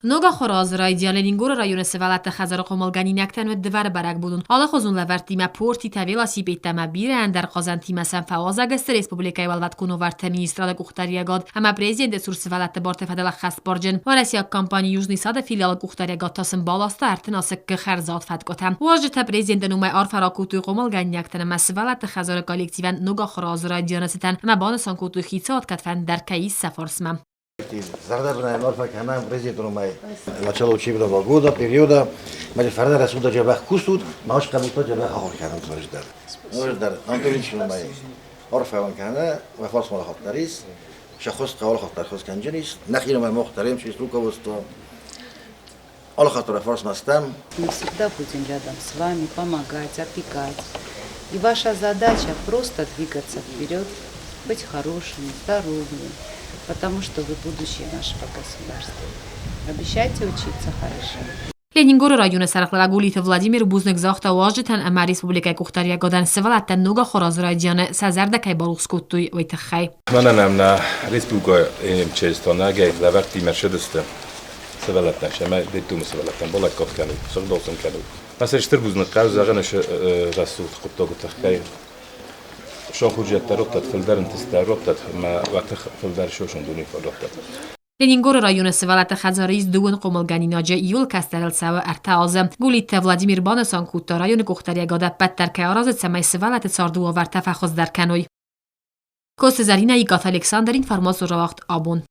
Ног ахуыры азы райдиан Ленингоры районы сывӕллӕтты хӕдзары хъомылгӕнинӕгтӕн уыд дывӕр бӕрӕгбонон алыхуызон лӕвӕрттимӕ, портитӕ, велосипедтӕ ӕмӕ бирӕ ӕндӕр хъазӕнтимӕ сӕм фӕуазӕг сты республикӕйы уӕлвӕткон уавӕрты министрады къухдариӕгад ӕмӕ президенты цур сывӕллӕтты барты фӕдыл ӕххӕстбарджын уӕрӕсейаг компани Южный сад-ы филиалы къухдариӕгад та сын баласта 30 асыккы хӕрзад фӕткъуытӕ. Уазджытӕ президенты номӕй арфӕ ракодтой хъомылгӕнинӕгтӕн ӕмӕ сывӕллӕтты хӕдзары коллективӕн ног ахуыры азы райдианы цытӕн ӕмӕ банысан кодтой, хицауад кӕдфӕндӕр кӕй ис сӕ фарсмӕ. Зӕрдӕбынӕй арфӕ кӕнӕм президентонмӕ начало учебного года, периода. Мӕ фӕрдӕ рӕсугъд джӕбӕх кусут, мах хъӕбултӕ джӕбӕх ахуыр кӕнут раздӕр. Раздӕр Антонович-мӕ арфӕ уын кӕны, уӕ фарсмӕ хаттар ис, сӕ хуыз хъӕуы хаттар хуыз кӕнджын ис, нӕхиномӕ мох дарем через руководство. Алыхатт уӕ фарсмӕ стӕм. Мы всегда будем рядом с вами, помогать, опекать. И ваша задача просто двигаться вперед, быть хорошими, здоровыми, потому что вы будущее нашего государства. Обещайте учиться хорошо. Ленингоры районы сӕргълӕууӕг Гулиты Владимир бузныг загъта уазджытӕн ӕмӕ республикӕйы къухдариӕгадӕн сывӕллӕттӕн ног ахуырадзы райдианы сӕ зӕрдӕ кӕй барухс кодтой, уый тыххӕй. Мӕнӕн ӕм нӕ республикӕйы МЧС-тӕ нагӕй лӕвӕрттимӕ ссыдысты сывӕллӕттӕн сӕмӕ детдомы сывӕллӕттӕн балӕггад кӕнут, сыгъдау сын кӕнут. Мӕ стыр бузныг хъӕуы зӕгъын рӕсугъд хъуыддагы тыххӕй. Сахурзӕдтӕ раттӕд, фылдӕр ӕнтыстытӕ раттӕд ӕмӕ уӕ тых фылдӕр сосон дуне раттӕд. Ленингоры районы сывӕллӕтты хӕдзары ис дыууын хъомылгӕнинаджы, иуыл кӕстӕрыл цӕуы ӕртӕ азы. Гулиты Владимир банысан кодта, районы къухдариӕгад ӕппӕт дӕр кӕй аразы, цӕмӕй сывӕллӕтты царды уавӕртӕ фӕхуыздӕр кӕной. Коцы Зӕринӕ, Икъаты Александр, информацион рауагъд абон.